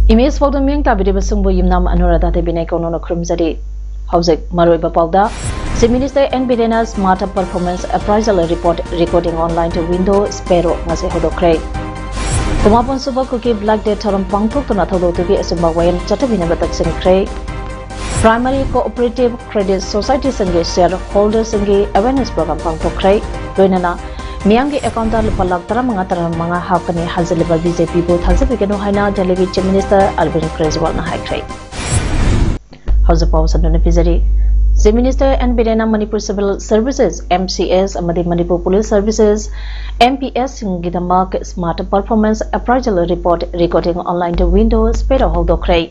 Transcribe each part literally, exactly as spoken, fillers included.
Image ꯄꯥꯎꯗꯝ ꯃꯤꯠꯌꯦꯡ ꯇꯥꯕꯤꯔꯤꯕꯁꯤꯡꯕꯨ ꯌꯨꯝꯅꯥꯝ ꯑꯅꯨꯔꯥꯙꯥ ꯗꯦꯕꯤꯅ ꯏꯀꯣꯅꯣꯅ ꯈꯨꯔꯨꯝꯖꯔꯤ꯫ ꯍꯧꯖꯤꯛ ꯃꯔꯨꯑꯣꯏꯕ ꯄꯥꯎꯗ, Chief Minister N ꯕꯤꯔꯦꯟꯅ Smart Performance Appraisal Report Recording Online to Window Sparrow ꯉꯁꯤ ꯍꯧꯗꯣꯛꯈ꯭ꯔꯦ꯫ ꯀꯨꯟꯃꯥꯄꯟ ꯁꯨꯕ ꯀꯨꯀꯤ Black Day ꯊꯧꯔꯝ ꯄꯥꯡꯊꯣꯛꯇꯨꯅ ꯊꯧꯗꯣꯛꯇꯨꯒꯤ ꯑꯆꯨꯝꯕ ꯋꯥꯌꯦꯜ ꯆꯠꯊꯕꯤꯅꯕ ꯇꯛꯁꯤꯟꯈ꯭ꯔꯦ꯫ Primary Cooperative Credit Society ꯁꯤꯡꯒꯤ ꯁꯤꯌꯔ ꯍꯣꯜꯗꯔꯁꯤꯡꯒꯤ ꯑꯦꯋꯦꯔꯅꯦꯁ ꯄ꯭ꯔꯣꯒ꯭ꯔꯥꯝ ꯄꯥꯡꯊꯣꯛꯈ꯭ꯔꯦ꯫ ꯂꯣꯏꯅꯅ ꯃꯤꯌꯥꯝꯒꯤ ꯑꯦꯀꯥꯎꯟꯗ ꯂꯨꯄꯥ ꯂꯥꯈ ꯇꯔꯥꯃꯉꯥ, ꯇꯔꯥꯃꯉꯥ ꯍꯥꯞꯀꯅꯤ ꯍꯥꯏꯖꯤꯜꯂꯤꯕ ꯕꯤ ꯖꯦ ꯄꯤꯕꯨ ꯊꯥꯖꯕꯤꯒꯅꯨ ꯍꯥꯏꯅ ꯗꯦꯜꯂꯤꯒꯤ Chief Minister Arvind Kejriwalꯅ ꯍꯥꯏꯈ꯭ꯔꯦ꯫ ꯍꯧꯖꯤꯛ ꯄꯥꯎ ꯁꯟꯗꯣꯛꯅ ꯄꯤꯖꯔꯤ꯫ Chief Minister N ꯕꯤꯔꯦꯟꯅ Manipur Civil Services, M C S, ꯑꯃꯗꯤ Manipur Police Services, M P S, ꯁꯤꯡꯒꯤꯗꯃꯛ Smart Performance Appraisal Report Recording Online to Window Sparrow ꯍꯧꯗꯣꯛꯈ꯭ꯔꯦ꯫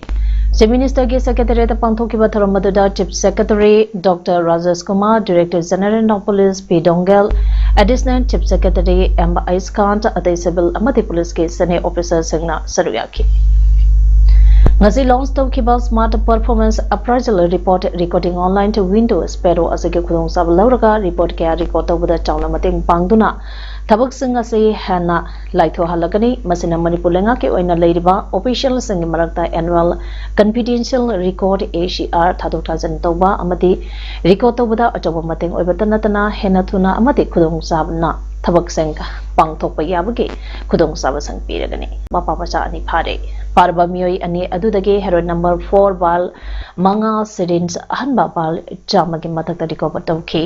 Chief Ministerꯒꯤ Secretariatꯇ ꯄꯥꯡꯊꯣꯛꯈꯤꯕ ꯊꯧꯔꯝ ꯑꯗꯨꯗ Chief Secretary Doctor Rajesh Kumar, Director General of Police P Dongel, Additional Chief Secretary M Ayushkant, ꯑꯇꯩ civil ꯑꯃꯗꯤ policeꯀꯤ senior officerꯁꯤꯡꯅ ꯁꯔꯨꯛ ꯌꯥꯈꯤ꯫ ꯉꯁꯤ launch ꯇꯧꯈꯤꯕ Smart Performance Appraisal Report Recording Online to Window Sparrow ꯑꯁꯤꯒꯤ ꯈꯨꯗꯣꯡꯆꯥꯕ ꯂꯧꯔꯒ report ꯀꯌꯥ record ꯇꯧꯕꯗ ꯆꯥꯎꯅ ꯃꯇꯦꯡ ꯄꯥꯡꯗꯨꯅ ꯊꯕꯛꯁꯤꯡ ꯑꯁꯤ ꯍꯦꯟꯅ ꯂꯥꯏꯊꯣꯛꯍꯜꯂꯒꯅꯤ꯫ ꯃꯁꯤꯅ ꯃꯅꯤꯄꯨꯔ ꯂꯩꯉꯥꯛꯀꯤ ꯑꯣꯏꯅ ꯂꯩꯔꯤꯕ officialꯁꯤꯡꯒꯤ ꯃꯔꯛꯇ Annual Confidential Record, A C R, ꯊꯥꯗꯣꯛ ꯊꯥꯖꯤꯟ ꯇꯧꯕ ꯑꯃꯗꯤ record ꯇꯧꯕꯗ ꯑꯆꯧꯕ ꯃꯇꯦꯡ ꯑꯣꯏꯕꯇ ꯅꯠꯇꯅ ꯍꯦꯟꯅ ꯊꯨꯅ ꯑꯃꯗꯤ ꯈꯨꯗꯣꯡꯆꯥꯕꯅ ꯊꯕꯛꯁꯤꯡ ꯄꯥꯡꯊꯣꯛꯄ ꯌꯥꯕꯒꯤ ꯈꯨꯗꯣꯡꯆꯥꯕꯁꯤꯡ ꯄꯤꯔꯒꯅꯤ꯫ ꯃꯄꯥ ꯃꯆꯥ ꯑꯅꯤ ꯐꯥꯔꯦ꯫ ꯐꯥꯔꯕ ꯃꯤꯑꯣꯏ ꯑꯅꯤ ꯑꯗꯨꯗꯒꯤ heroin number four ball ꯃꯉꯥ, syringe ꯑꯍꯟꯕ ball ꯆꯥꯝꯃꯒꯤ ꯃꯊꯛꯇ recover ꯇꯧꯈꯤ꯫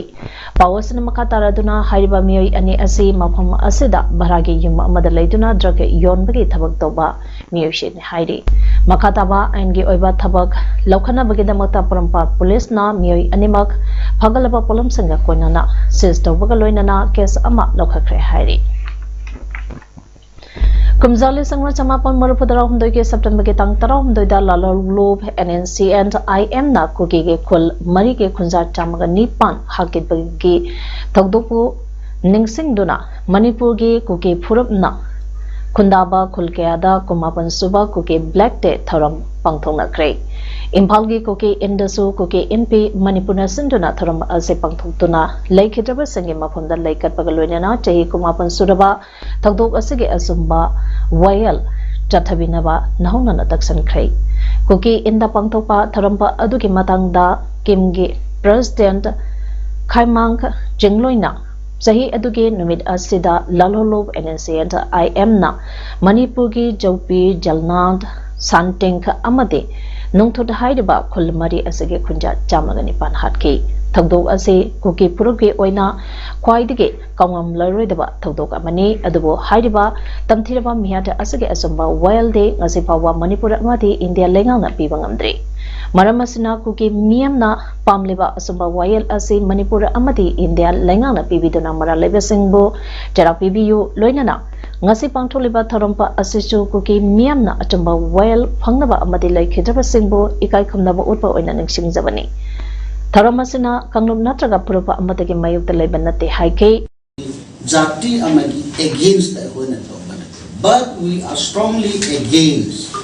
ꯄꯥꯎ ꯑꯁꯤꯅ ꯃꯈꯥ ꯇꯥꯔꯗꯨꯅ ꯍꯥꯏꯔꯤꯕ ꯃꯤꯑꯣꯏ ꯑꯅꯤ ꯑꯁꯤ ꯃꯐꯝ ꯑꯁꯤꯗ ꯚꯔꯥꯒꯤ ꯌꯨꯝ ꯑꯃꯗ ꯂꯩꯗꯨꯅ drug ꯌꯣꯟꯕꯒꯤ ꯊꯕꯛ ꯇꯧꯕ ꯃꯤꯑꯣꯏꯁꯤꯡꯅꯤ ꯍꯥꯏꯔꯤ꯫ ꯃꯈꯥ ꯇꯥꯕ ꯑꯥꯏꯟꯒꯤ ꯑꯣꯏꯕ ꯊꯕꯛ ꯂꯧꯈꯠꯅꯕꯒꯤꯗꯃꯛꯇ ꯄꯣꯔꯣꯝꯄꯥꯠ policeꯅ ꯃꯤꯑꯣꯏ ꯑꯅꯤꯃꯛ ꯐꯒꯠꯂꯕ ꯄꯣꯠꯂꯝꯁꯤꯡꯒ ꯀꯣꯏꯅꯅ seize ꯇꯧꯕꯒ ꯂꯣꯏꯅꯅ case ꯑꯃ ꯂꯧꯈꯠꯈ꯭ꯔꯦ ꯍꯥꯏꯔꯤ꯫ ꯀꯨꯝꯖꯥ ꯂꯤꯁꯤꯡ ꯑꯃ ꯆꯃꯥꯄꯟ ꯃꯔꯤꯐꯨ ꯇꯔꯥꯍꯨꯝꯗꯣꯏꯒꯤ ꯁꯦꯞꯇꯦꯝꯕꯔꯒꯤ ꯇꯥꯡ ꯇꯔꯥꯍꯨꯝꯗꯣꯏꯗ ꯂꯥꯂꯣꯡ ꯂꯨꯞ N N C and I M ꯅ ꯀꯨꯀꯤꯒꯤ ꯈꯨꯜ ꯃꯔꯤꯒꯤ ꯈꯨꯟꯖꯥ ꯆꯥꯝꯃꯒ ꯅꯤꯄꯥꯟ ꯍꯥꯠꯈꯤꯕꯒꯤ ꯊꯧꯗꯣꯛꯄꯨ ꯅꯤꯡꯁꯤꯡꯗꯨꯅ ꯃꯅꯤꯄꯨꯔꯒꯤ ꯀꯨꯀꯤ ꯐꯨꯔꯨꯞꯅ ꯈꯨꯟꯗꯥꯕ ꯈꯨꯜ ꯀꯌꯥꯗ ꯀꯨꯟꯃꯥꯄꯟ ꯁꯨꯕ ꯀꯨꯀꯤ Black Day ꯊꯧꯔꯝ ꯄꯥꯡꯊꯣꯛꯅꯈ꯭ꯔꯦ꯫ ꯏꯝꯐꯥꯜꯒꯤ ꯀꯨꯀꯤ ꯏꯟꯗꯁꯨ ꯀꯨꯀꯤ ꯏꯟꯄꯤ ꯃꯅꯤꯄꯨꯔꯅ ꯁꯤꯟꯗꯨꯅ ꯊꯧꯔꯝ ꯑꯁꯤ ꯄꯥꯡꯊꯣꯛꯇꯨꯅ ꯂꯩꯈꯤꯗ꯭ꯔꯕꯁꯤꯡꯒꯤ ꯃꯐꯝꯗ ꯂꯩ ꯀꯠꯄꯒ ꯂꯣꯏꯅꯅ ꯆꯍꯤ ꯀꯨꯟꯃꯥꯄꯟ ꯁꯨꯔꯕ ꯊꯧꯗꯣꯛ ꯑꯁꯤꯒꯤ ꯑꯆꯨꯝꯕ ꯋꯥꯌꯦꯜ ꯆꯠꯊꯕꯤꯅꯕ ꯅꯧꯍꯧꯅꯅ ꯇꯛꯁꯟꯈ꯭ꯔꯦ꯫ ꯀꯨꯀꯤ ꯏꯟꯗ ꯄꯥꯡꯊꯣꯛꯄ ꯊꯧꯔꯝ ꯑꯗꯨꯒꯤ ꯃꯇꯥꯡꯗ ꯀꯤꯝꯒꯤ President ꯈꯥꯏꯃꯥꯡ ꯆꯤꯡꯂꯣꯏꯅ ꯆꯍꯤ ꯑꯗꯨꯒꯤ ꯅꯨꯃꯤꯠ ꯑꯁꯤꯗ ꯂꯥꯂꯣꯡ ꯂꯨꯞ N N C and I M ꯅ ꯃꯅꯤꯄꯨꯔꯒꯤ ꯖꯧꯄꯤ, ꯖꯜꯅꯥꯟ, ꯁꯥꯟꯇꯤꯡ ꯑꯃꯗꯤ ꯅꯨꯡꯊꯨꯠ ꯍꯥꯏꯔꯤꯕ ꯈꯨꯜ ꯃꯔꯤ ꯑꯁꯤꯒꯤ ꯈꯨꯟꯖꯥ ꯆꯥꯝꯃꯒ ꯅꯤꯄꯥꯟ ꯍꯥꯠꯈꯤ꯫ ꯊꯧꯗꯣꯛ ꯑꯁꯤ ꯀꯨꯀꯤ ꯐꯨꯔꯨꯞꯀꯤ ꯑꯣꯏꯅ ꯈ꯭ꯋꯥꯏꯗꯒꯤ ꯀꯥꯎꯉꯝꯂꯔꯣꯏꯗꯕ ꯊꯧꯗꯣꯛ ꯑꯃꯅꯤ꯫ ꯑꯗꯨꯕꯨ ꯍꯥꯏꯔꯤꯕ ꯇꯝꯊꯤꯔꯕ ꯃꯤꯍꯥꯠ ꯑꯁꯤꯒꯤ ꯑꯆꯨꯝꯕ ꯋꯥꯌꯦꯜꯗꯤ ꯉꯁꯤ ꯐꯥꯎꯕ ꯃꯅꯤꯄꯨꯔ ꯑꯃꯗꯤ ꯏꯟꯗꯤꯌꯥ ꯂꯩꯉꯥꯛꯅ ꯄꯤꯕ ꯉꯝꯗ꯭ꯔꯤ꯫ ꯃꯔꯝ ꯑꯁꯤꯅ ꯀꯨꯀꯤ ꯃꯤꯌꯥꯝꯅ ꯄꯥꯝꯂꯤꯕ ꯑꯆꯨꯝꯕ ꯋꯥꯌꯦꯜ ꯑꯁꯤ ꯃꯅꯤꯄꯨꯔ ꯑꯃꯗꯤ ꯏꯟꯗꯤꯌꯥ ꯂꯩꯉꯥꯛꯅ ꯄꯤꯕꯤꯗꯨꯅ ꯃꯔꯥꯜ ꯂꯩꯕꯁꯤꯡꯕꯨ ꯆꯩꯔꯥꯛ ꯄꯤꯕꯤꯌꯨ꯫ ꯂꯣꯏꯅꯅ ꯉꯁꯤ ꯄꯥꯡꯊꯣꯛꯂꯤꯕ ꯊꯧꯔꯝ ꯑꯁꯤꯁꯨ ꯀꯨꯀꯤ ꯃꯤꯌꯥꯝꯅ ꯑꯆꯨꯝꯕ ꯋꯥꯌꯦꯜ ꯐꯪꯅꯕ ꯑꯃꯗꯤ ꯂꯩꯈꯤꯗ꯭ꯔꯕꯁꯤꯡꯕꯨ ꯏꯀꯥꯏ ꯈꯨꯝꯅꯕ ꯎꯠꯄ ꯑꯣꯏꯅ ꯅꯤꯡꯁꯤꯡꯖꯕꯅꯤ꯫ ꯊꯧꯔꯝ ꯑꯁꯤꯅ ꯀꯥꯡꯂꯨꯞ ꯅꯠꯇ꯭ꯔꯒ ꯐꯨꯔꯨꯞ ꯑꯃꯠꯇꯒꯤ ꯃꯥꯌꯣꯛꯇ ꯂꯩꯕ ꯅꯠꯇꯦ ꯍꯥꯏꯈꯤ꯫ ꯖꯥꯇꯤ ꯑꯃꯒꯤ against ꯑꯩꯈꯣꯏꯅ ꯇꯧꯕ ꯅꯠꯇꯦ, but we are strongly against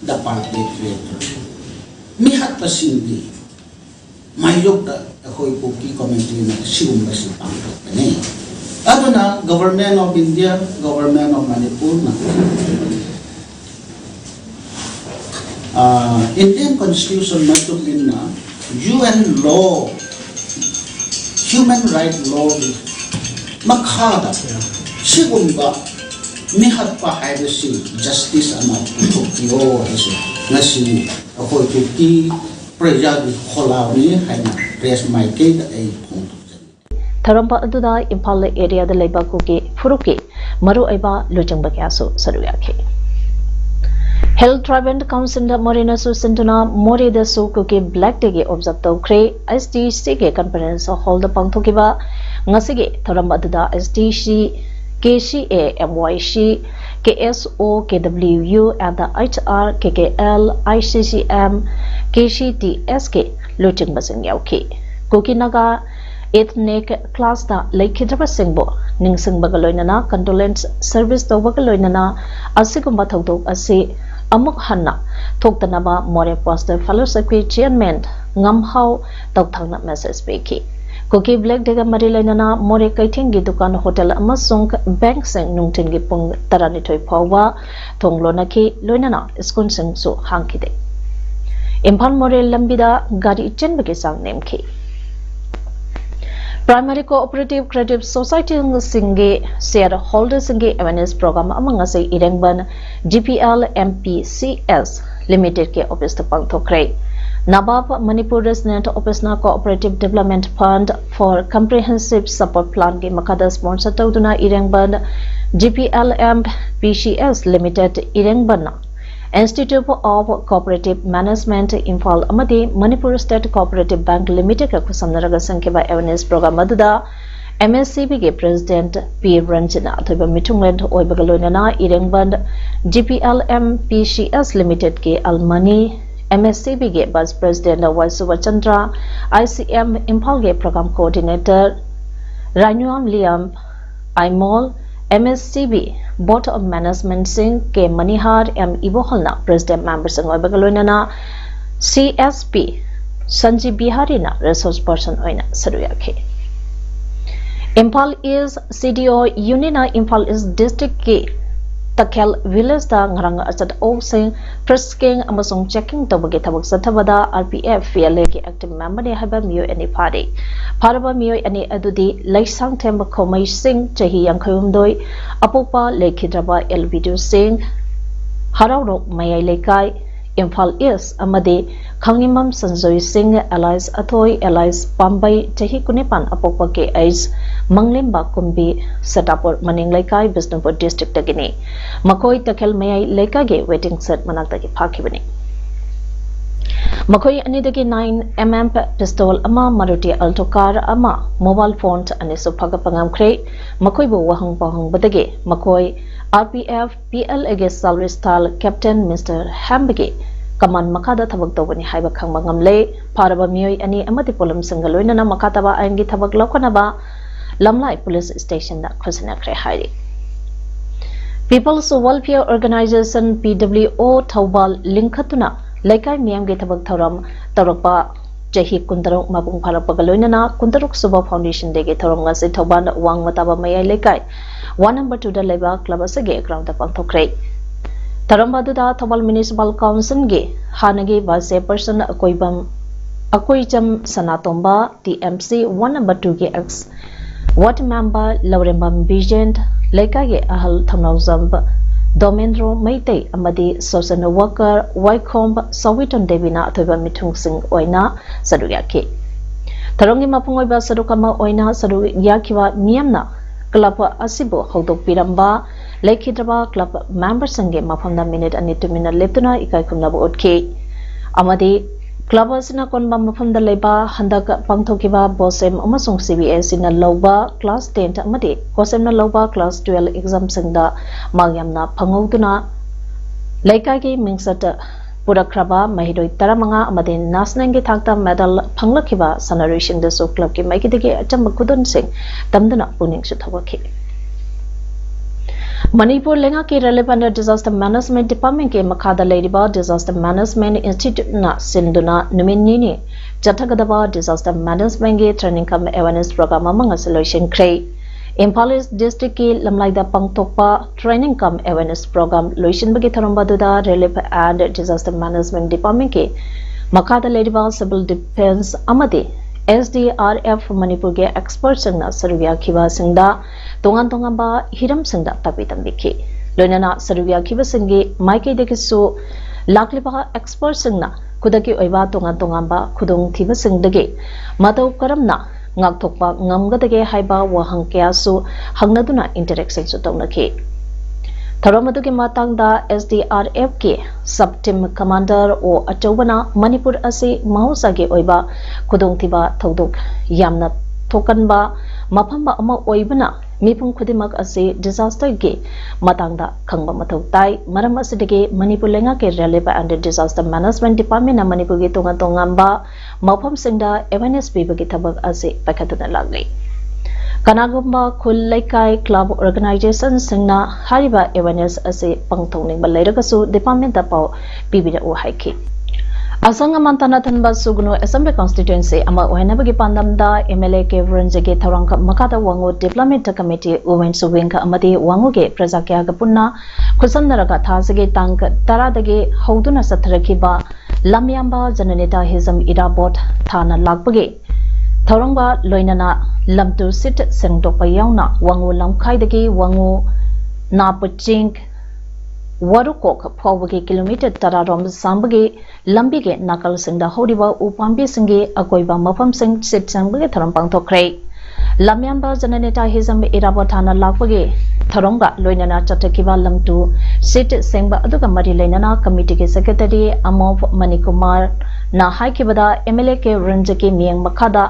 the perpetrator. ꯃꯤꯍꯥꯠꯄꯁꯤꯡꯒꯤ ꯃꯥꯌꯣꯛꯇ ꯑꯩꯈꯣꯏ ꯀꯨꯀꯤ ꯀꯝꯃ꯭ꯌꯨꯅꯤꯇꯤꯅ ꯁꯤꯒꯨꯝꯕꯁꯤ ꯄꯥꯡꯊꯣꯛꯄꯅꯤ꯫ ꯑꯗꯨꯅ Government of India, Government of ꯃꯅꯤꯄꯨꯔꯅ Indian Constitution ꯃꯇꯨꯡ ꯏꯟꯅ UN law, human right lawꯒꯤ ꯃꯈꯥꯗ ꯁꯤꯒꯨꯝꯕ ꯃꯤꯍꯠꯄ ꯍꯥꯏꯕꯁꯤ justice ꯑꯃ ꯄꯨꯊꯣꯛꯄꯤꯌꯣ ꯍꯥꯏꯁꯦ ꯉꯁꯤ ꯑꯩꯈꯣꯏ ꯀꯨꯀꯤ ꯄ꯭ꯔꯖꯥꯒꯤ ꯈꯣꯜꯂꯥꯎꯅꯤ ꯍꯥꯏꯅ press ꯃꯥꯏꯀꯩꯗ ꯑꯩ ꯐꯣꯡꯗꯣꯛꯆꯔꯤ꯫ ꯊꯧꯔꯝ ꯑꯗꯨꯗ ꯏꯝꯐꯥꯜ areaꯗ ꯂꯩꯕ ꯀꯨꯀꯤ ꯐꯨꯔꯨꯞꯀꯤ ꯃꯔꯨꯑꯣꯏꯕ ꯂꯨꯆꯤꯡꯕ ꯀꯌꯥꯁꯨ ꯁꯔꯨꯛ ꯌꯥꯈꯤ꯫ Hill Tribal Councilꯗ ꯃꯣꯔꯦꯅꯁꯨ ꯁꯤꯟꯗꯨꯅ ꯃꯣꯔꯦꯗꯁꯨ ꯀꯨꯀꯤ Black Dayꯒꯤ observe ꯇꯧꯈ꯭ꯔꯦ꯫ STCꯒꯤ conference hallꯗ ꯄꯥꯡꯊꯣꯛꯈꯤꯕ ꯉꯁꯤꯒꯤ ꯊꯧꯔꯝ ꯑꯗꯨꯗ STC, KCA, MYC, K S O, K W U, and the H R, K K L, I C C M, K C T S K ꯂꯨꯆꯤꯡꯕꯁꯤꯡ ꯌꯥꯎꯈꯤ꯫ ꯀꯨꯀꯤ ꯅꯥꯒꯥ ethnic classꯇ ꯂꯩꯈꯤꯗ꯭ꯔꯕꯁꯤꯡꯕꯨ ꯅꯤꯡꯁꯤꯡꯕꯒ ꯂꯣꯏꯅꯅ condolence service ꯇꯧꯕꯒ ꯂꯣꯏꯅꯅ ꯑꯁꯤꯒꯨꯝꯕ ꯊꯧꯗꯣꯛ ꯑꯁꯤ ꯑꯃꯨꯛ ꯍꯟꯅ ꯊꯣꯛꯇꯅꯕ ꯃꯣꯔꯦ Pastor Fellowshipꯀꯤ chairman ꯉꯝꯍꯥꯎ ꯇꯧꯊꯥꯡꯅ message ꯄꯤꯈꯤ꯫ ꯀꯨꯀꯤ Black Dayꯒ ꯃꯔꯤ ꯂꯩꯅꯅ ꯃꯣꯔꯦ ꯀꯩꯊꯦꯜꯒꯤ ꯗꯨꯀꯥꯟ, ꯍꯣꯇꯦꯜ ꯑꯃꯁꯨꯡ bankꯁꯤꯡ ꯅꯨꯡꯊꯤꯜꯒꯤ ꯄꯨꯡ ꯇꯔꯥꯅꯤꯊꯣꯏ ꯐꯥꯎꯕ ꯊꯣꯡ ꯂꯣꯟꯅꯈꯤ, ꯂꯣꯏꯅꯅ ꯁ꯭ꯀꯨꯜꯁꯤꯡꯁꯨ ꯍꯥꯡꯈꯤꯗꯦ꯫ ꯏꯝꯐꯥꯜ ꯃꯣꯔꯦ ꯂꯝꯕꯤꯗ ꯒꯥꯔꯤ ꯆꯦꯟꯕꯒꯤ ꯆꯥꯡ ꯅꯦꯝꯈꯤ꯫ Primary Cooperative Credit Societyꯁꯤꯡꯒꯤ shareholderꯁꯤꯡꯒꯤ awareness program ꯑꯃ ꯉꯁꯤ ꯏꯔꯦꯡꯕꯟ G P L M P C S Limitedꯀꯤ officeꯇ ꯄꯥꯡꯊꯣꯛꯈ꯭ꯔꯦ꯫ NABARD Manipur Regional Officeꯅ Cooperative Development Fund for Comprehensive Support Planꯒꯤ ꯃꯈꯥꯗ sponsor ꯇꯧꯗꯨꯅ ꯏꯔꯦꯡꯕꯟ G P L M P C S Limited ꯏꯔꯦꯡꯕꯟꯅ Institute of Cooperative Management Imphal ꯑꯃꯗꯤ Manipur State Cooperative Bank Limitedꯀ ꯈꯨꯠꯁꯝꯅꯔꯒ ꯁꯤꯟꯈꯤꯕ awareness program ꯑꯗꯨꯗ M S C Bꯒꯤ President P ꯔꯟꯖꯤꯠꯅ ꯑꯊꯣꯏꯕ ꯃꯤꯊꯨꯡꯂꯦꯟ ꯑꯣꯏꯕꯒ ꯂꯣꯏꯅꯅ Irengban G P L M P C S Limitedꯀꯤ ꯑꯜꯃꯅꯤ, M S C Bꯒꯤ Vice President Y Subachandra, I C M ꯏꯝꯐꯥꯜꯒꯤ Program Coordinator Rainuyam Liyam, Aimol, M S C B Board of Managementꯁꯤꯡ ꯀꯦ ꯃꯅꯤꯍꯥꯔ, ꯑꯦꯝ ꯏꯕꯣꯍꯜꯅ President memberꯁꯤꯡ ꯑꯣꯏꯕꯒ ꯂꯣꯏꯅꯅ C S P ꯁꯟꯖꯤꯕ ꯕꯤꯍꯥꯔꯤꯅ resource person ꯑꯣꯏꯅ ꯁꯔꯨꯛ ꯌꯥꯈꯤ꯫ Imphal East C D O Unitꯅ Imphal East Districtꯀꯤ ꯇꯈꯦꯜ Villageꯇ ꯉꯔꯥꯡ ꯑꯆꯠ ꯑꯋꯣꯛꯁꯤꯡ frisking ꯑꯃꯁꯨꯡ checking ꯇꯧꯕꯒꯤ ꯊꯕꯛ ꯆꯠꯊꯕꯗ R P F P L Aꯒꯤ active memberꯅꯤ ꯍꯥꯏꯕ ꯃꯤꯑꯣꯏ ꯑꯅꯤ ꯐꯥꯔꯦ꯫ ꯐꯥꯔꯕ ꯃꯤꯑꯣꯏ ꯑꯅꯤ ꯑꯗꯨꯗꯤ ꯂꯩꯁꯥꯡꯊꯦꯝ ꯈꯣꯃꯩ ꯁꯤꯡ, ꯆꯍꯤ ꯌꯥꯡꯈꯩꯍꯨꯝꯗꯣꯏ, ꯑꯄꯣꯛꯄ ꯂꯩꯈꯤꯗ꯭ꯔꯕ ꯑꯦꯜꯕꯤꯗꯨ ꯁꯤꯡ, ꯍꯔꯥꯎꯔꯣꯛ ꯃꯌꯥꯏ ꯂꯩꯀꯥꯏ, ꯏꯝꯐꯥꯜ East, ꯑꯃꯗꯤ ꯈꯥꯡꯉꯤꯃꯝ ꯁꯟꯖꯣꯏ ꯁꯤꯡ alias ꯑꯊꯣꯏ alias ꯄꯥꯝꯕꯩ, ꯆꯍꯤ ꯀꯨꯟꯅꯤꯄꯥꯟ, ꯑꯄꯣꯛꯄ ꯀꯦ ꯑꯩꯆ ꯃꯪꯂꯦꯝꯕ ꯀꯨꯝꯕꯤ, ꯁꯦꯇꯥꯄꯨꯔ ꯃꯅꯤꯡ ꯂꯩꯀꯥꯏ, ꯕꯤꯁꯅꯨꯄꯨꯔ districtꯇꯒꯤꯅꯤ꯫ ꯃꯈꯣꯏ ꯇꯈꯦꯜ ꯃꯌꯥꯏ ꯂꯩꯀꯥꯏꯒꯤ waiting shed ꯃꯅꯥꯛꯇꯒꯤ ꯐꯥꯈꯤꯕꯅꯤ꯫ ꯃꯈꯣꯏ ꯑꯅꯤꯗꯒꯤ nine M M pistol ꯑꯃ, Maruti Alto car ꯑꯃ, mobile phone ꯑꯅꯤꯁꯨ ꯐꯥꯒꯠꯄ ꯉꯝꯈ꯭ꯔꯦ꯫ ꯃꯈꯣꯏꯕꯨ ꯋꯥꯍꯪ ꯄꯥꯎꯍꯪꯕꯗꯒꯤ ꯃꯈꯣꯏ RPF PLAꯒꯤ Service Style Captain Mister Hembaꯒꯤ command ꯃꯈꯥꯗ ꯊꯕꯛ ꯇꯧꯕꯅꯤ ꯍꯥꯏꯕ ꯈꯪꯕ ꯉꯝꯂꯦ꯫ ꯐꯥꯔꯕ ꯃꯤꯑꯣꯏ ꯑꯅꯤ ꯑꯃꯗꯤ ꯄꯣꯠꯂꯝꯁꯤꯡꯒ ꯂꯣꯏꯅꯅ ꯃꯈꯥ ꯇꯥꯕ ꯑꯥꯏꯟꯒꯤ ꯊꯕꯛ ꯂꯧꯈꯠꯅꯕ ꯂꯝꯂꯥꯏ Police Stationꯗ ꯈꯨꯠꯁꯤꯟꯅꯈ꯭ꯔꯦ ꯍꯥꯏꯔꯤ꯫ People's Welfare Organisation, PWO, Thoubal ꯂꯤꯡꯈꯠꯇꯨꯅ ꯂꯩꯀꯥꯏ ꯃꯤꯌꯥꯝꯒꯤ ꯊꯕꯛ ꯊꯧꯔꯝ ꯇꯧꯔꯛꯄ ꯆꯍꯤ ꯀꯨꯟꯇꯔꯨꯛ ꯃꯄꯨꯡ ꯐꯥꯔꯛꯄꯒ ꯂꯣꯏꯅꯅ ꯀꯨꯟꯇꯔꯨꯛ ꯁꯨꯕ Foundation Dayꯒꯤ ꯊꯧꯔꯝ ꯉꯁꯤ ꯊꯧꯕꯥꯜ ꯋꯥꯡꯃ ꯇꯥꯕ ꯃꯌꯥꯏ ꯂꯩꯀꯥꯏ one number twoꯗ ꯂꯩꯕ club ꯑꯁꯤꯒꯤ groundꯗ ꯄꯥꯡꯊꯣꯛꯈ꯭ꯔꯦ꯫ ꯊꯧꯔꯝ ꯑꯗꯨꯗ ꯊꯧꯕꯥꯜ Municipal Councilꯒꯤ ꯍꯥꯟꯅꯒꯤ Vice Chairperson ꯑꯀꯣꯏꯕꯝ, ꯑꯀꯣꯏꯖꯝ ꯁꯅꯥꯇꯣꯝꯕ, TMC one number twoꯒꯤ ex ward member ꯂꯧꯔꯦꯝꯕꯝ ꯕꯤꯖꯦꯟ, ꯂꯩꯀꯥꯏꯒꯤ ꯑꯍꯜ ꯊꯧꯅꯥꯎꯖꯝ ꯗꯣꯃꯦꯟꯗ꯭ꯔꯣ ꯃꯩꯇꯩ ꯑꯃꯗꯤ social worker ꯋꯥꯏꯈꯣꯝ ꯁꯥꯎꯕꯤꯇꯣꯟ ꯗꯦꯕꯤꯅ ꯑꯊꯣꯏꯕ ꯃꯤꯊꯨꯡꯁꯤꯡ ꯑꯣꯏꯅ ꯁꯔꯨꯛ ꯌꯥꯈꯤ꯫ ꯊꯧꯔꯝꯒꯤ ꯃꯄꯨꯡ ꯑꯣꯏꯕ ꯁꯔꯨꯛ ꯑꯃ ꯑꯣꯏꯅ ꯁꯔꯨꯛ ꯌꯥꯈꯤꯕ ꯃꯤꯌꯥꯝꯅ club ꯑꯁꯤꯕꯨ ꯍꯧꯗꯣꯛꯄꯤꯔꯝꯕ ꯂꯩꯈꯤꯗ꯭ꯔꯕ club memberꯁꯤꯡꯒꯤ ꯃꯐꯝꯗ minute ꯑꯅꯤ ꯇꯨꯃꯤꯟꯅ ꯂꯦꯞꯇꯨꯅ ꯏꯀꯥꯏ ꯈꯨꯝꯅꯕ ꯎꯠꯈꯤ ꯑꯃꯗꯤ club ꯑꯁꯤꯅ ꯀꯣꯟꯕ ꯃꯐꯝꯗ ꯂꯩꯕ ꯍꯟꯗꯛ ꯄꯥꯡꯊꯣꯛꯈꯤꯕ BOSEM ꯑꯃꯁꯨꯡ CBSEꯅ ꯂꯧꯕ class ten ꯑꯃꯗꯤ COHSEMꯅ ꯂꯧꯕ class twelve examꯁꯤꯡꯗ ꯃꯥꯛ ꯌꯥꯝꯅ ꯐꯪꯍꯧꯗꯨꯅ ꯂꯩꯀꯥꯏꯒꯤ ꯃꯤꯡꯆꯠ ꯄꯨꯔꯛꯈ꯭ꯔꯕ ꯃꯍꯩꯔꯣꯏ ꯇꯔꯥꯃꯉꯥ ꯑꯃꯗꯤ nationalꯒꯤ ꯊꯥꯛꯇ medal ꯐꯪꯂꯛꯈꯤꯕ ꯁꯥꯟꯅꯔꯣꯏꯁꯤꯡꯗꯁꯨ clubꯀꯤ ꯃꯥꯏꯀꯩꯗꯒꯤ ꯑꯆꯝꯕ ꯈꯨꯗꯣꯜꯁꯤꯡ ꯇꯝꯗꯨꯅ ꯄꯨꯛꯅꯤꯡꯁꯨ ꯊꯧꯒꯠꯈꯤ꯫ ꯃꯅꯤꯄꯨꯔ ꯂꯩꯉꯥꯛꯀꯤ Relief and Disaster Management Departmentꯀꯤ ꯃꯈꯥꯗ ꯂꯩꯔꯤꯕ Disaster Management Instituteꯅ ꯁꯤꯟꯗꯨꯅ ꯅꯨꯃꯤꯠ ꯅꯤꯅꯤ ꯆꯠꯊꯒꯗꯕ Disaster Managementꯀꯤ training cum awareness program ꯑꯃ ꯉꯁꯤ ꯂꯣꯏꯁꯤꯟꯈ꯭ꯔꯦ꯫ ꯏꯝꯐꯥꯜ East Districtꯀꯤ ꯂꯝꯂꯥꯏꯗ ꯄꯥꯡꯊꯣꯛꯄ training cum awareness program ꯂꯣꯏꯁꯤꯟꯕꯒꯤ ꯊꯧꯔꯝ ꯑꯗꯨꯗ Relief and Disaster Management Departmentꯀꯤ ꯃꯈꯥꯗ ꯂꯩꯔꯤꯕ Civil Defence ꯑꯃꯗꯤ SDRF ꯃꯅꯤꯄꯨꯔꯒꯤ expertꯁꯤꯡꯅ ꯁꯔꯨꯛ ꯌꯥꯈꯤꯕꯁꯤꯡꯗ ꯇꯣꯉꯥꯟ ꯇꯣꯉꯥꯟꯕ ꯍꯤꯔꯝꯁꯤꯡꯗ ꯇꯥꯛꯄꯤ ꯇꯝꯕꯤꯈꯤ꯫ ꯂꯣꯏꯅꯅ ꯁꯔꯨꯛ ꯌꯥꯈꯤꯕꯁꯤꯡꯒꯤ ꯃꯥꯏꯀꯩꯗꯒꯤꯁꯨ ꯂꯥꯛꯂꯤꯕ expertꯁꯤꯡꯅ ꯈꯨꯗꯛꯀꯤ ꯑꯣꯏꯕ ꯇꯣꯉꯥꯟ ꯇꯣꯉꯥꯟꯕ ꯈꯨꯗꯣꯡꯊꯤꯕꯁꯤꯡꯗꯒꯤ ꯃꯇꯧ ꯀꯔꯝꯅ ꯉꯥꯛꯊꯣꯛꯄ ꯉꯝꯒꯗꯒꯦ ꯍꯥꯏꯕ ꯋꯥꯍꯪ ꯀꯌꯥꯁꯨ ꯍꯪꯅꯗꯨꯅ interactionꯁꯨ ꯇꯧꯅꯈꯤ꯫ ꯊꯧꯔꯝ ꯑꯗꯨꯒꯤ ꯃꯇꯥꯡꯗ SDRFꯀꯤ Sub Team Commander O ꯑꯆꯧꯕꯅ Manipur ꯑꯁꯤ ꯃꯍꯧꯁꯥꯒꯤ ꯑꯣꯏꯕ ꯈꯨꯗꯣꯡꯊꯤꯕ ꯊꯧꯗꯣꯛ ꯌꯥꯝꯅ ꯊꯣꯛꯀꯟꯕ ꯃꯐꯝ ꯑꯃ ꯑꯣꯏꯕꯅ ꯃꯤꯄꯨꯝ ꯈꯨꯗꯤꯡꯃꯛ ꯑꯁꯤ disaster ꯒꯤ ꯃꯇꯥꯡꯗ ꯈꯪꯕ ꯃꯊꯧ ꯇꯥꯏ꯫ ꯃꯔꯝ ꯑꯁꯤꯗꯒꯤ ꯃꯅꯤꯄꯨꯔ ꯂꯩꯉꯥꯛꯀꯤ Relief and Disaster Management Department ꯅ ꯃꯅꯤꯄꯨꯔꯒꯤ ꯇꯣꯉꯥꯟ ꯇꯣꯉꯥꯟꯕ ꯃꯐꯝꯁꯤꯡꯗ awareness ꯄꯤꯕꯒꯤ ꯊꯕꯛ ꯑꯁꯤ ꯄꯥꯏꯈꯠꯇꯨꯅ ꯂꯥꯛꯂꯤ꯫ ꯀꯅꯥꯒꯨꯝꯕ ꯈꯨꯜ, ꯂꯩꯀꯥꯏ, club, organization ꯁꯤꯡꯅ ꯍꯥꯏꯔꯤꯕ awareness ꯑꯁꯤ ꯄꯥꯡꯊꯣꯛꯅꯤꯡꯕ ꯂꯩꯔꯒꯁꯨ department ꯇ ꯄꯥꯎ ꯄꯤꯕꯤꯔꯛꯎ ꯍꯥꯏꯈꯤ꯫ ꯑꯁꯪ ꯑꯃꯥꯟ ꯇꯥꯅ ꯊꯟꯕ ꯁꯨꯒꯅꯨ꯫ Assembly constituency ꯑꯃ ꯑꯣꯏꯍꯟꯅꯕꯒꯤ ꯄꯥꯟꯗꯝꯗ M L A ꯀꯦ ꯔꯟꯖꯤꯠꯀꯤ ꯊꯧꯔꯥꯡ ꯃꯈꯥꯗ ꯋꯥꯉꯨ Development Committee, Women's Wing ꯑꯃꯗꯤ ꯋꯥꯉꯨꯒꯤ ꯄ꯭ꯔꯖꯥ ꯀꯌꯥꯒ ꯄꯨꯟꯅ ꯈꯨꯠꯁꯝꯅꯔꯒ ꯊꯥ ꯑꯁꯤꯒꯤ ꯇꯥꯡ ꯇꯔꯥꯗꯒꯤ ꯍꯧꯗꯨꯅ ꯆꯠꯊꯔꯛꯈꯤꯕ ꯂꯝꯌꯥꯟꯕ ꯖꯅꯅꯦꯇꯥ ꯍꯤꯖꯝ ꯏꯔꯥꯕꯣꯠ ꯊꯥꯅ ꯂꯥꯛꯄꯒꯤ ꯊꯧꯔꯝꯒ ꯂꯣꯏꯅꯅ ꯂꯝꯇꯨ seat ꯁꯦꯡꯗꯣꯛꯄ ꯌꯥꯎꯅ ꯋꯥꯉꯨ ꯂꯝꯈꯥꯏꯗꯒꯤ ꯋꯥꯉꯨ ꯅꯥꯄꯨ ꯆꯤꯡ ꯋꯥꯔꯨꯀꯣꯛ ꯐꯥꯎꯕꯒꯤ kilometre ꯇꯔꯥ ꯔꯣꯝ ꯁꯥꯡꯕꯒꯤ ꯂꯝꯕꯤꯒꯤ ꯅꯥꯀꯜꯁꯤꯡꯗ ꯍꯧꯔꯤꯕ ꯎ ꯄꯥꯝꯕꯤꯁꯤꯡꯒꯤ ꯑꯀꯣꯏꯕ ꯃꯐꯝꯁꯤꯡ seat ꯁꯦꯡꯕꯒꯤ ꯊꯧꯔꯝ ꯄꯥꯡꯊꯣꯛꯈ꯭ꯔꯦ꯫ ꯂꯝꯌꯥꯟꯕ ꯖꯅꯅꯦꯇꯥ ꯍꯤꯖꯝ ꯏꯔꯥꯕꯣꯠ ꯊꯥꯅ ꯂꯥꯛꯄꯒꯤ ꯊꯧꯔꯝꯒ ꯂꯣꯏꯅꯅ ꯆꯠꯊꯈꯤꯕ ꯂꯝꯇꯨ seat ꯁꯦꯡꯕ ꯑꯗꯨꯒ ꯃꯔꯤ ꯂꯩꯅꯅ committee ꯒꯤ secretary ꯑꯃꯣꯞ ꯃꯅꯤꯀꯨꯃꯥꯔꯅ ꯍꯥꯏꯈꯤꯕꯗ, M L A ꯀꯦ ꯔꯟꯖꯤꯠꯀꯤ ꯃꯤꯠꯌꯦꯡ ꯃꯈꯥꯗ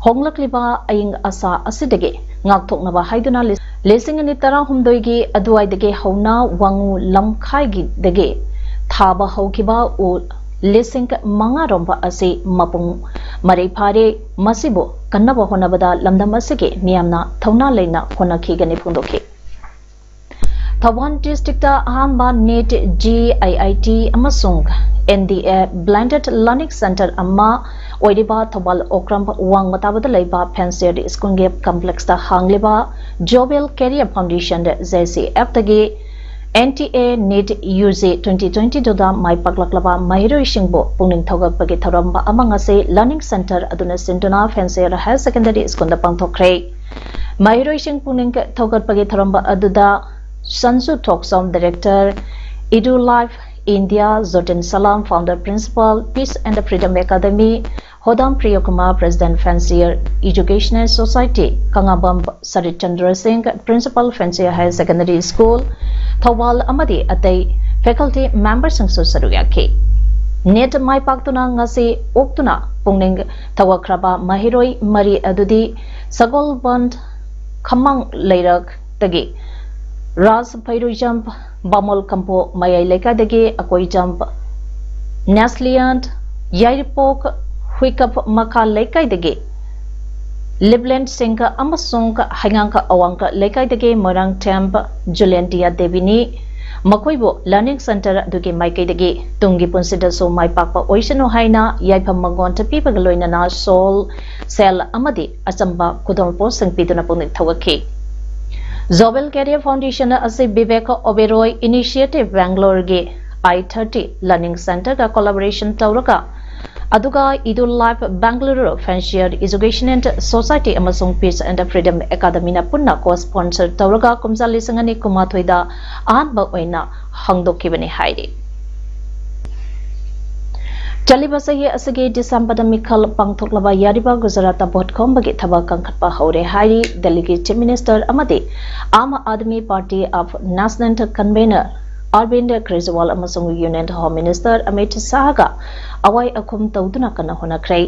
ꯍꯣꯡꯂꯛꯂꯤꯕ ꯑꯏꯪ ꯑꯁꯥ ꯑꯁꯤꯗꯒꯤ ꯉꯥꯛꯊꯣꯛꯅꯕ ꯍꯥꯏꯗꯨꯅ ꯂꯤ-, ꯂꯤꯁꯤꯡ ꯑꯅꯤ ꯇꯔꯥꯍꯨꯝꯗꯣꯏꯒꯤ ꯑꯗꯨꯋꯥꯏꯗꯒꯤ ꯍꯧꯅ ꯋꯥꯉꯨ ꯂꯝꯈꯥꯏꯒꯤꯗꯒꯤ ꯊꯥꯕ ꯍꯧꯈꯤꯕ ꯎ ꯂꯤꯁꯤꯡ ꯃꯉꯥ ꯔꯣꯝꯕ ꯑꯁꯤ ꯃꯄꯨꯡ ꯃꯔꯩ ꯐꯥꯔꯦ꯫ ꯃꯁꯤꯕꯨ ꯀꯟꯅꯕ ꯍꯣꯠꯅꯕꯗ ꯂꯝꯗꯝ ꯑꯁꯤꯒꯤ ꯃꯤꯌꯥꯝꯅ ꯊꯧꯅꯥ ꯂꯩꯅ ꯍꯣꯠꯅꯈꯤꯒꯅꯤ ꯐꯣꯡꯗꯣꯛꯈꯤ꯫ ꯊꯧꯕꯥꯜ district ꯇ ꯑꯍꯥꯟꯕ NEET J I I T ꯑꯃꯁꯨꯡ N D A Blended Learning Center ꯑꯃ ꯑꯣꯏꯔꯤꯕ ꯊꯧꯕꯥꯜ ꯑꯣꯀ꯭ꯔꯝ ꯋꯥꯡꯃ ꯇꯥꯕꯗ ꯂꯩꯕ Fancier School ꯒꯤ complex ꯇ ꯍꯥꯡꯂꯤꯕ Jobel Career Foundation, J C F ꯇꯒꯤ N T A NEET U G twenty twenty two ꯗ ꯃꯥꯏ ꯄꯥꯛꯂꯛꯂꯕ ꯃꯍꯩꯔꯣꯏꯁꯤꯡꯕꯨ ꯄꯨꯛꯅꯤꯡ ꯊꯧꯒꯠꯄꯒꯤ ꯊꯧꯔꯝ ꯑꯃ ꯉꯁꯤ learning center ꯑꯗꯨꯅ ꯁꯤꯟꯗꯨꯅ Fancier Higher Secondary School ꯗ ꯄꯥꯡꯊꯣꯛꯈ꯭ꯔꯦ꯫ ꯃꯍꯩꯔꯣꯏꯁꯤꯡ ꯄꯨꯛꯅꯤꯡ ꯊꯧꯒꯠꯄꯒꯤ ꯊꯧꯔꯝ ꯑꯗꯨꯗ Sanju Thoksam, director, Edu Life India, Zotin Salam, founder principal, Peace and Freedom Academy, Hodam Priyakumar, president, Fancier Educational Society, ꯀꯪꯂꯥꯕꯝ ꯁꯔꯤꯠ Chandra ꯁꯤꯡ, principal, Fancier Higher Secondary School, Thoubal ꯑꯃꯗꯤ ꯑꯇꯩ faculty member ꯁꯤꯡꯁꯨ ꯁꯔꯨꯛ ꯌꯥꯈꯤ꯫ NEET ꯃꯥꯏ ꯄꯥꯛꯇꯨꯅ ꯉꯁꯤ ꯑꯣꯛꯇꯨꯅ ꯄꯨꯛꯅꯤꯡ ꯊꯧꯒꯠꯈ꯭ꯔꯕ ꯃꯍꯩꯔꯣꯏ ꯃꯔꯤ ꯑꯗꯨꯗꯤ ꯁꯒꯣꯜꯕꯟ ꯈꯃꯥꯡ ꯂꯩꯔꯛꯇꯒꯤ ꯔꯥꯖ ꯐꯩꯔꯨꯖꯝ, ꯕꯥꯃꯣꯜ ꯀꯝꯄꯣ ꯃꯌꯥꯏ ꯂꯩꯀꯥꯏꯗꯒꯤ ꯑꯀꯣꯏꯖꯝ ꯅꯦꯁꯂꯤꯌꯥꯟ, ꯌꯥꯏꯔꯤꯄꯣꯛ ꯍꯨꯏꯀꯞ ꯃꯈꯥ ꯂꯩꯀꯥꯏꯗꯒꯤ ꯂꯤꯕꯂꯦꯟ ꯁꯤꯡꯒ ꯑꯃꯁꯨꯡ ꯍꯩꯉꯥꯡ ꯑꯋꯥꯡ ꯂꯩꯀꯥꯏꯗꯒꯤ ꯃꯣꯏꯔꯥꯡꯊꯦꯝ ꯖꯨꯂꯦꯟꯗꯤꯌꯥ ꯗꯦꯕꯤꯅꯤ꯫ ꯃꯈꯣꯏꯕꯨ learning centre ꯑꯗꯨꯒꯤ ꯃꯥꯏꯀꯩꯗꯒꯤ ꯇꯨꯡꯒꯤ ꯄꯨꯟꯁꯤꯗꯁꯨ ꯃꯥꯏ ꯄꯥꯛꯄ ꯑꯣꯏꯁꯅꯨ ꯍꯥꯏꯅ ꯌꯥꯏꯐ ꯃꯪꯒꯣꯜ ꯄꯤꯕꯒ ꯂꯣꯏꯅꯅ ꯁꯣꯜ, ꯁꯦꯜ ꯑꯃꯗꯤ ꯑꯆꯝꯕ ꯈꯨꯗꯣꯜꯄꯣꯠꯁꯤꯡ ꯄꯤꯗꯨꯅ ꯄꯨꯛꯅꯤꯡ ꯊꯧꯒꯠꯈꯤ꯫ Zobel Career Foundation ꯑꯁꯤ Bibek ꯑꯣꯕꯦꯔꯣꯏ Initiative Bangaloreꯒꯤ I thirty Learning Centreꯒ collaboration ꯇꯧꯔꯒ ꯑꯗꯨꯒ Edu Life Bangalore, Fancier Education and Society ꯑꯃꯁꯨꯡ Peace and Freedom Academyꯅ ꯄꯨꯟꯅ co-sponsor ꯇꯧꯔꯒ ꯀꯨꯝꯖꯥ ꯂꯤꯁꯤꯡ ꯑꯅꯤ ꯀꯨꯟꯃꯥꯊꯣꯏꯗ ꯑꯍꯥꯟꯕ ꯑꯣꯏꯅ ꯍꯥꯡꯗꯣꯛꯈꯤꯕꯅꯤ ꯍꯥꯏꯔꯤ꯫ ꯆꯠꯂꯤꯕ ꯆꯍꯤ ꯑꯁꯤꯒꯤ ꯗꯤꯁꯦꯝꯕꯔꯗ ꯃꯤꯈꯜ ꯄꯥꯡꯊꯣꯛꯂꯕ ꯌꯥꯔꯤꯕ ꯒꯨꯖꯔꯥꯠꯇ ꯚꯣꯠ ꯈꯣꯝꯕꯒꯤ ꯊꯕꯛ ꯀꯟꯈꯠꯄ ꯍꯧꯔꯦ ꯍꯥꯏꯔꯤ ꯗꯦꯜꯂꯤꯒꯤ Chief Minister ꯑꯃꯗꯤ Aam Aadmi Party of National Convener Arvind Kejriwal ꯑꯃꯁꯨꯡ Union Home Minister ꯑꯃꯤꯠ ꯁꯥꯍꯒ ꯑꯋꯥꯏ ꯑꯈꯨꯝ ꯇꯧꯗꯨꯅ ꯀꯟꯅ ꯍꯣꯠꯅꯈ꯭ꯔꯦ꯫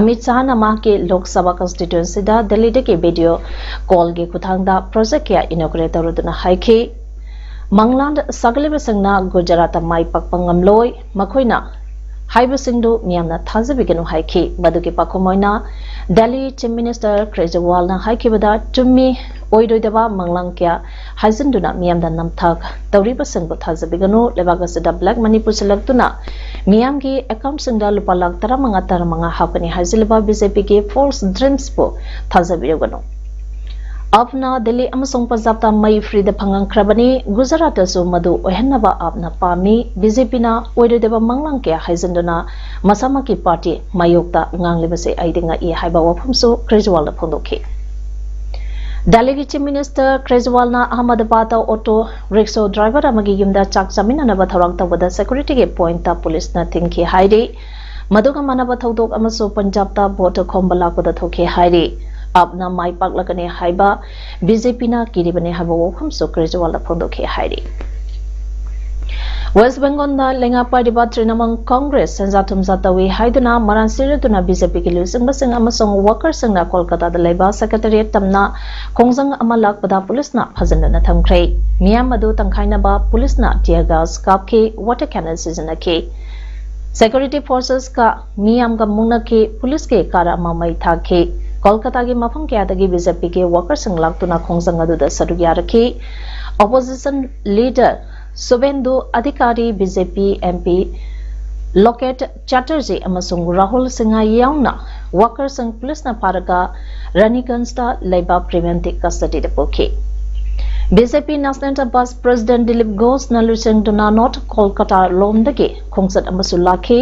ꯑꯃꯤꯠ ꯁꯥꯍꯅ ꯃꯍꯥꯛꯀꯤ ꯂꯣꯛ ꯁꯚꯥ constituencyꯗ ꯗꯦꯜꯂꯤꯗꯒꯤ video callꯒꯤ ꯈꯨꯠꯊꯥꯡꯗ project ꯀꯌꯥ inaugurate ꯇꯧꯔꯗꯨꯅ ꯍꯥꯏꯈꯤ꯫ ꯃꯪꯂꯥꯟ ꯁꯥꯒꯠꯂꯤꯕꯁꯤꯡꯅ ꯒꯨꯖꯔꯥꯠꯇ ꯃꯥꯏ ꯄꯥꯛꯄ ꯉꯝꯂꯣꯏ, ꯃꯈꯣꯏꯅ ꯍꯥꯏꯕꯁꯤꯡꯗꯨ ꯃꯤꯌꯥꯝꯅ ꯊꯥꯖꯕꯤꯒꯅꯨ ꯍꯥꯏꯈꯤ꯫ ꯃꯗꯨꯒꯤ ꯄꯥꯎꯈꯨꯝ ꯑꯣꯏꯅ ꯗꯦꯜꯂꯤ Chief Minister ꯀꯦꯖ꯭ꯔꯤꯋꯥꯜꯅ ꯍꯥꯏꯈꯤꯕꯗ ꯆꯨꯝꯃꯤ, ꯑꯣꯏꯔꯣꯏꯗꯕ ꯃꯪꯂꯥꯟ ꯀꯌꯥ ꯍꯥꯏꯖꯤꯟꯗꯨꯅ ꯃꯤꯌꯥꯝꯗ ꯅꯝꯊꯥꯛ ꯇꯧꯔꯤꯕꯁꯤꯡꯕꯨ ꯊꯥꯖꯕꯤꯒꯅꯨ꯫ ꯂꯩꯕꯥꯛ ꯑꯁꯤꯗ black money ꯄꯨꯁꯤꯜꯂꯛꯇꯨꯅ ꯃꯤꯌꯥꯝꯒꯤ accountꯁꯤꯡꯗ ꯂꯨꯄꯥ ꯂꯥꯈ ꯇꯔꯥꯃꯉꯥ, ꯇꯔꯥꯃꯉꯥ ꯍꯥꯞꯀꯅꯤ ꯍꯥꯏꯖꯤꯜꯂꯤꯕ BJPꯒꯤ false dreamsꯄꯨ ꯊꯥꯖꯕꯤꯔꯨꯒꯅꯨ꯫ ꯑꯥꯞꯅ ꯗꯦꯜꯂꯤ ꯑꯃꯁꯨꯡ ꯄꯟꯖꯥꯕꯇ ꯃꯩ freeꯗ ꯐꯪꯍꯟꯈ꯭ꯔꯕꯅꯤ꯫ ꯒꯨꯖꯔꯥꯠꯇꯁꯨ ꯃꯗꯨ ꯑꯣꯏꯍꯟꯅꯕ ꯑꯥꯞꯅ ꯄꯥꯝꯃꯤ꯫ BJPꯅ ꯑꯣꯏꯔꯣꯏꯗꯕ ꯃꯪꯂꯥꯟ ꯀꯌꯥ ꯍꯥꯏꯖꯤꯟꯗꯨꯅ ꯃꯁꯥꯃꯛꯀꯤ party ꯃꯥꯌꯣꯛꯇ ꯉꯥꯡꯂꯤꯕꯁꯤ ꯑꯩꯗꯤ ꯉꯛꯏ ꯍꯥꯏꯕ ꯋꯥꯐꯝꯁꯨ ꯀꯦꯖ꯭ꯔꯤꯋꯥꯜꯅ ꯐꯣꯡꯗꯣꯛꯈꯤ꯫ ꯗꯦꯜꯂꯤꯒꯤ Chief Minister ꯀꯦꯖ꯭ꯔꯤꯋꯥꯜꯅ ꯑꯍꯃꯗꯕꯥꯗꯇ auto rickshaw driver ꯑꯃꯒꯤ ꯌꯨꯝꯗ ꯆꯥꯛ ꯆꯥꯃꯤꯟꯅꯅꯕ ꯊꯧꯔꯥꯡ ꯇꯧꯕꯗ securityꯒꯤ pointꯇ policeꯅ ꯊꯤꯡꯈꯤ ꯍꯥꯏꯔꯤ꯫ ꯃꯗꯨꯒ ꯃꯥꯟꯅꯕ ꯊꯧꯗꯣꯛ ꯑꯃꯁꯨ ꯄꯟꯖꯥꯕꯇ ꯚꯣꯠ ꯈꯣꯝꯕ ꯂꯥꯛꯄꯗ ꯊꯣꯛꯈꯤ ꯍꯥꯏꯔꯤ꯫ ꯑꯥꯞꯅ ꯃꯥꯏ ꯄꯥꯛꯂꯒꯅꯤ ꯍꯥꯏꯕ BJPꯅ ꯀꯤꯔꯤꯕꯅꯤ ꯍꯥꯏꯕ ꯋꯥꯐꯝꯁꯨ ꯀꯦꯖ꯭ꯔꯤꯋꯥꯜꯅ ꯐꯣꯡꯗꯣꯛꯈꯤ ꯍꯥꯏꯔꯤ꯫ ꯋꯦꯁ꯭ꯠ ꯕꯦꯡꯒꯣꯜꯗ ꯂꯩꯉꯥꯛ ꯄꯥꯏꯔꯤꯕ ꯇ꯭ꯔꯤꯅꯃꯨꯜ ꯀꯪꯒ꯭ꯔꯦꯁ ꯁꯦꯟꯖꯥ ꯊꯨꯝꯖꯥ ꯇꯧꯏ ꯍꯥꯏꯗꯨꯅ ꯃꯔꯥꯟ ꯁꯤꯔꯗꯨꯅ ꯕꯤ ꯖꯦ ꯄꯤꯒꯤ ꯂꯨꯆꯤꯡꯕꯁꯤꯡ ꯑꯃꯁꯨꯡ ꯋꯥꯀꯔꯁꯤꯡꯅ ꯀꯣꯜꯀꯥꯇꯥꯗ ꯂꯩꯕ ꯁꯦꯀ꯭ꯔꯦꯇꯔꯤꯌꯦꯠ ꯇꯝꯅ ꯈꯣꯡꯖꯪ ꯑꯃ ꯂꯥꯛꯄꯗ ꯄꯨꯂꯤꯁꯅ ꯐꯥꯖꯤꯟꯗꯨꯅ ꯊꯝꯈ꯭ꯔꯦ꯫ ꯃꯤꯌꯥꯝ ꯑꯗꯨ ꯇꯪꯈꯥꯏꯅꯕ ꯄꯨꯂꯤꯁꯅ tear gas ꯀꯥꯞꯈꯤ, water cannon ꯁꯤꯖꯤꯟꯅꯈꯤ꯫ Security forces ꯀ ꯃꯤꯌꯥꯝꯒ ꯃꯨꯛꯅꯈꯤ, ꯄꯨꯂꯤꯁꯀꯤ ꯀꯥꯔ ꯑꯃ ꯃꯩ ꯊꯥꯈꯤ꯫ ꯀꯣꯜꯀꯥꯇꯥꯒꯤ ꯃꯐꯝ ꯀꯌꯥꯗꯒꯤ ꯕꯤ ꯖꯦ ꯄꯤꯒꯤ ꯋꯥꯀꯔꯁꯤꯡ ꯂꯥꯛꯇꯨꯅ ꯈꯣꯡꯖꯪ ꯑꯗꯨꯗ ꯁꯔꯨꯛ ꯌꯥꯔꯛꯈꯤ꯫ Opposition leader Suvendu Adhikari, B J P M P Locket Chatterjee ꯑꯃꯁꯨꯡ ꯔꯥꯍꯨꯜ ꯁꯤꯡꯍ ꯌꯥꯎꯅ ꯋꯥꯀꯔꯁꯤꯡ ꯄꯨꯂꯤꯁꯅ ꯐꯥꯔꯒ ꯔꯥꯅꯤꯒꯟꯖꯇ ꯂꯩꯕ preventive custodyꯗ ꯄꯨꯈꯤ꯫ ꯕꯤ ꯖꯦ ꯄꯤ National Vice President ꯗꯤꯂꯤꯞ ꯘꯣꯁꯅ ꯂꯨꯆꯤꯡꯗꯨꯅ ꯅꯣꯔꯊ ꯀꯣꯜꯀꯥꯇꯥ ꯂꯣꯝꯗꯒꯤ ꯈꯣꯡꯆꯠ ꯑꯃꯁꯨ ꯂꯥꯛꯈꯤ꯫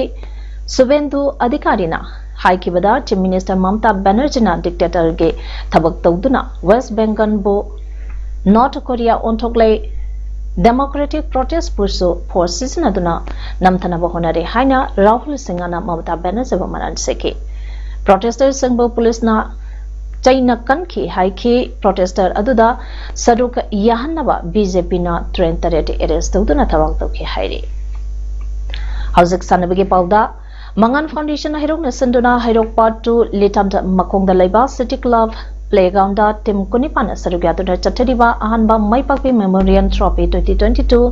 ꯁꯨꯚꯦꯟꯗꯨ ꯑꯙꯤꯀꯥꯔꯤꯅ ꯍꯥꯏꯈꯤꯕꯗ, ꯆꯤꯐ ꯃꯤꯅꯤꯁꯇꯔ ꯃꯃꯇꯥ ꯕꯦꯅꯔꯖꯤꯅ dictatorꯒꯤ ꯊꯕꯛ ꯇꯧꯗꯨꯅ ꯋꯦꯁ꯭ꯠ ꯕꯦꯡꯒꯜꯕꯨ ꯅꯣꯔꯊ ꯀꯣꯔꯤꯌꯥ ꯑꯣꯟꯊꯣꯛꯂꯦ, democratic protestꯄꯨꯁꯨ force ꯁꯤꯖꯤꯟꯅꯗꯨꯅ ꯅꯝꯊꯅꯕ ꯍꯣꯠꯅꯔꯦ ꯍꯥꯏꯅ ꯔꯥꯍꯨꯜ ꯁꯤꯡꯍꯅ ꯃꯃꯇꯥ ꯕꯦꯅꯔꯖꯤꯕꯨ ꯃꯔꯥꯜ ꯁꯤꯈꯤ꯫ Protesterꯁꯤꯡꯕꯨ ꯄꯨꯂꯤꯁꯅ ꯆꯩꯅ ꯀꯟꯈꯤ ꯍꯥꯏꯈꯤ꯫ Protester ꯑꯗꯨꯗ ꯁꯔꯨꯛ ꯌꯥꯍꯟꯅꯕ ꯕꯤ ꯖꯦ ꯄꯤꯅ train ꯇꯔꯦꯠ arrest ꯇꯧꯗꯨꯅ ꯊꯧꯔꯥꯡ ꯇꯧꯈꯤ ꯍꯥꯏꯔꯤ꯫ ꯍꯧꯖꯤꯛ ꯁꯥꯟꯅꯕꯒꯤ ꯄꯥꯎꯗ, ꯃꯉꯥꯟ Foundation ꯍꯩꯔꯣꯛꯅ ꯁꯤꯟꯗꯨꯅ ꯍꯩꯔꯣꯛ Part two ꯂꯤꯇꯥꯟꯗ ꯃꯈꯣꯡꯗ ꯂꯩꯕ City Club playgroundꯗ team ꯀꯨꯟꯅꯤꯄꯥꯟꯅ ꯁꯔꯨꯛ ꯌꯥꯗꯨꯅ ꯆꯠꯊꯔꯤꯕ ꯑꯍꯥꯟꯕ ꯃꯥꯏ ꯄꯥꯛꯄꯤ Memorial Trophy twenty twenty-two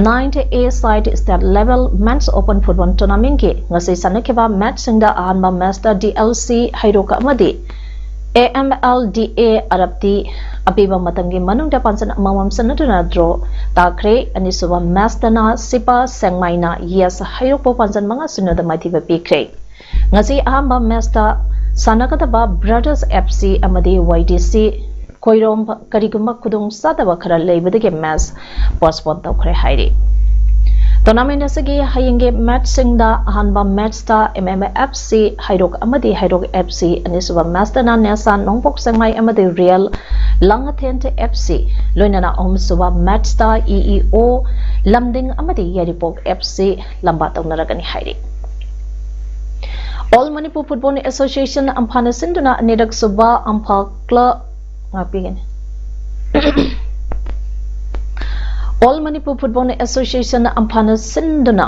ninth A side state level men's open football tournamentꯀꯤ ꯉꯁꯤ ꯁꯥꯟꯅꯈꯤꯕ matchꯁꯤꯡꯗ ꯑꯍꯥꯟꯕ matchꯇ D L C ꯍꯩꯔꯣꯛ ꯑꯃꯗꯤ A M L D A ꯑꯔꯞꯇꯤ ꯑꯄꯤꯕ ꯃꯇꯝꯒꯤ ꯃꯅꯨꯡꯗ ꯄꯥꯟꯖꯟ ꯑꯃꯃꯝ ꯁꯟꯅꯗꯨꯅ draw ꯇꯥꯈ꯭ꯔꯦ꯫ ꯑꯅꯤꯁꯨꯕ matchꯇꯅ ꯁꯤꯄꯥ ꯁꯦꯡꯃꯥꯏꯅ ꯌꯦꯁ ꯍꯩꯔꯣꯛꯄꯨ ꯄꯥꯟꯖꯟ ꯃꯉꯥ ꯁꯤꯅꯣꯗ ꯃꯥꯏꯊꯤꯕ ꯄꯤꯈ꯭ꯔꯦ꯫ ꯉꯁꯤ ꯑꯍꯥꯟꯕ matchꯇ ꯁꯥꯟꯅꯒꯗꯕ Brothers F C ꯑꯃꯗꯤ Y D C ꯈꯣꯏꯔꯣꯝ ꯀꯔꯤꯒꯨꯝꯕ ꯈꯨꯗꯣꯡ ꯆꯥꯗꯕ ꯈꯔ ꯂꯩꯕꯗꯒꯤ match postpone ꯇꯧꯈ꯭ꯔꯦ ꯍꯥꯏꯔꯤ꯫ Tournament ꯑꯁꯤꯒꯤ ꯍꯌꯦꯡꯒꯤ matchꯁꯤꯡꯗ ꯑꯍꯥꯟꯕ matchꯇ M M F C ꯍꯩꯔꯣꯛ ꯑꯃꯗꯤ ꯍꯩꯔꯣꯛ F C, ꯑꯅꯤꯁꯨꯕ matchꯇꯅ ꯅꯦꯁꯥ ꯅꯣꯡꯄꯣꯛ ꯁꯦꯡꯃꯥꯏ ꯑꯃꯗꯤ Real ꯂꯥꯡꯉꯊꯦꯟ F C, ꯂꯣꯏꯅꯅ ꯑꯍꯨꯝꯁꯨꯕ matchꯇ E E O ꯂꯝꯗꯤꯡ ꯑꯃꯗꯤ ꯌꯥꯏꯔꯤꯄꯣꯛ F C ꯂꯝꯕꯥ ꯇꯧꯅꯔꯒꯅꯤ ꯍꯥꯏꯔꯤ꯫ All Manipur Football Association ꯑꯝꯐꯥꯅ ꯁꯤꯟꯗꯨꯅ ꯑꯅꯤꯔꯛ ꯁꯨꯕ ꯑꯝꯐꯥ club ꯉꯥꯛꯄꯤꯒꯅꯤ꯫ All Manipur Football Association ꯑꯝꯐꯥꯅ ꯁꯤꯟꯗꯨꯅ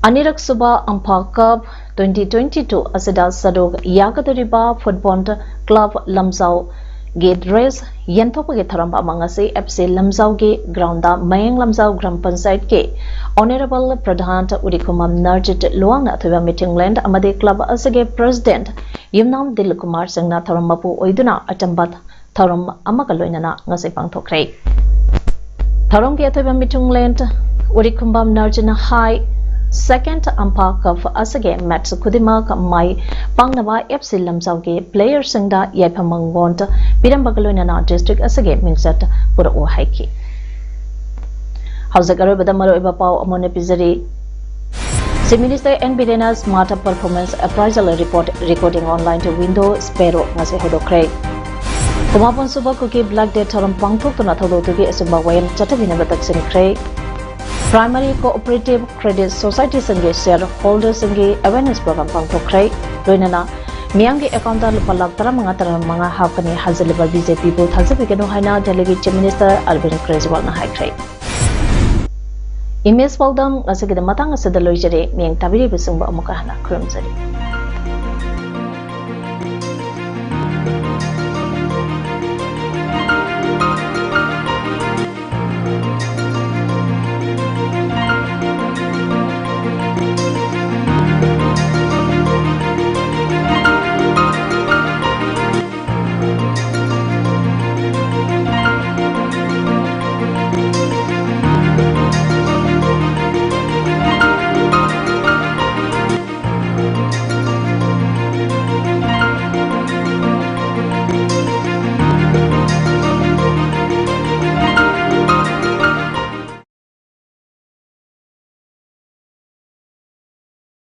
ꯑꯅꯤꯔꯛ ꯁꯨꯕ ꯑꯝꯐꯥ ꯀꯞ twenty twenty-two ꯑꯁꯤꯗ ꯁꯔꯨꯛ ꯌꯥꯒꯗꯧꯔꯤꯕ ꯐꯨꯠꯕꯣꯜ ꯀ꯭ꯂꯕ ꯂꯝꯖꯥꯎꯒꯤ ꯗ꯭ꯔꯦꯁ ꯌꯦꯟꯊꯣꯛꯄꯒꯤ ꯊꯧꯔꯝ ꯑꯃ ꯉꯁꯤ ꯑꯦꯐ ꯁꯤ ꯂꯝꯖꯥꯎꯒꯤ ꯒ꯭ꯔꯥꯎꯟꯗ ꯃꯌꯦꯡ ꯂꯝꯖꯥꯎ ꯒ꯭ꯔꯥꯝ ꯄꯟꯆꯥꯌꯠꯀꯤ ꯑꯣꯅꯔꯦꯕꯜ ꯄ꯭ꯔꯙꯥꯟ ꯎꯔꯤꯈꯨꯃꯝ ꯅꯔꯖꯤꯠ ꯂꯨꯋꯥꯡꯅ ꯑꯊꯣꯏꯕ ꯃꯤꯊꯨꯡꯂꯦꯟ ꯑꯃꯗꯤ ꯀ꯭ꯂꯕ ꯑꯁꯤꯒꯤ ꯄ꯭ꯔꯦꯁꯤꯗꯦꯟꯠ ꯌꯨꯝꯅꯥꯝ ꯗꯤꯜ ꯀꯨꯃꯥꯔ ꯁꯤꯡꯅ ꯊꯧꯔꯝ ꯃꯄꯨ ꯑꯣꯏꯗꯨꯅ ꯑꯆꯝꯕ ꯊꯧꯔꯝ ꯑꯃꯒ ꯂꯣꯏꯅꯅ ꯉꯁꯤ ꯄꯥꯡꯊꯣꯛꯈ꯭ꯔꯦ꯫ ꯊꯧꯔꯝꯒꯤ ꯑꯊꯣꯏꯕ ꯃꯤꯊꯨꯡꯂꯦꯟ ꯎꯔꯤꯈꯨꯝꯕꯝ ꯅꯔꯖꯤꯠꯅ ꯍꯥꯏ, ꯁꯦꯀꯦꯟ ꯑꯝꯐꯥ ꯀꯞ ꯑꯁꯤꯒꯤ ꯃꯦꯠꯆ ꯈꯨꯗꯤꯡꯃꯛ ꯃꯥꯏ ꯄꯥꯛꯅꯕ ꯑꯦꯐ ꯁꯤ ꯂꯝꯖꯥꯎꯒꯤ ꯄ꯭ꯂꯦꯌꯔꯁꯤꯡꯗ ꯌꯥꯏꯐ ꯃꯪꯒꯣꯜ ꯄꯤꯔꯝꯕꯒ ꯂꯣꯏꯅꯅ ꯗꯤꯁꯇ꯭ꯔꯤꯛ ꯑꯁꯤꯒꯤ ꯃꯤꯡꯆꯠ ꯄꯨꯔꯛꯎ ꯍꯥꯏꯈꯤ꯫ ꯍꯧꯖꯤꯛ ꯑꯔꯣꯏꯕꯗ ꯃꯔꯨꯑꯣꯏꯕ ꯄꯥꯎ ꯑꯃꯨꯛ ꯍꯟꯅ ꯄꯤꯖꯔꯤ꯫ Chief Minister N Birena Smart Performance Appraisal Report Recording Online to Window Sparrow ꯉꯁꯤ ꯍꯧꯗꯣꯛꯈ꯭ꯔꯦ꯫ ꯀꯨꯟꯃꯥꯄꯟ ꯁꯨꯕ ꯀꯨꯀꯤ ꯕ꯭ꯂꯦꯛ ꯗꯦ ꯊꯧꯔꯝ ꯄꯥꯡꯊꯣꯛꯇꯨꯅ ꯊꯧꯗꯣꯛꯇꯨꯒꯤ ꯑꯆꯨꯝꯕ ꯋꯥꯌꯦꯜ ꯆꯠꯊꯕꯤꯅꯕ ꯇꯛꯁꯤꯟꯈ꯭ꯔꯦ꯫ Primary Cooperative Credit Society ꯁꯤꯡꯒꯤ ꯁꯤꯌꯔ ꯍꯣꯜꯗꯔꯁꯤꯡꯒꯤ ꯑꯦꯋꯦꯔꯅꯦꯁ ꯄ꯭ꯔꯣꯒ꯭ꯔꯥꯝ ꯄꯥꯡꯊꯣꯛꯈ꯭ꯔꯦ꯫ ꯂꯣꯏꯅꯅ ꯃꯤꯌꯥꯝꯒꯤ ꯑꯦꯀꯥꯎꯟꯗ ꯂꯨꯄꯥ ꯂꯥꯈ ꯇꯔꯥꯃꯉꯥ, ꯇꯔꯥꯃꯉꯥ ꯍꯥꯞꯀꯅꯤ ꯍꯥꯏꯖꯤꯜꯂꯤꯕ ꯕꯤ ꯖꯦ ꯄꯤꯕꯨ ꯊꯥꯖꯕꯤꯒꯅꯨ ꯍꯥꯏꯅ ꯗꯦꯜꯂꯤꯒꯤ Chief Minister Arvind Kejriwalꯅ ꯍꯥꯏꯈ꯭ꯔꯦ꯫ ꯏꯃꯦꯖ ꯄꯥꯎꯗꯝ ꯉꯁꯤꯒꯤꯗꯤ ꯃꯇꯥꯡ ꯑꯁꯤꯗ ꯂꯣꯏꯖꯔꯦ꯫ ꯃꯤꯌꯦꯡ ꯇꯥꯕꯤꯔꯤꯕꯁꯤꯡꯕꯨ ꯑꯃꯨꯛꯀ ꯍꯟꯅ ꯈꯨꯔꯨꯝꯖꯔꯤ꯫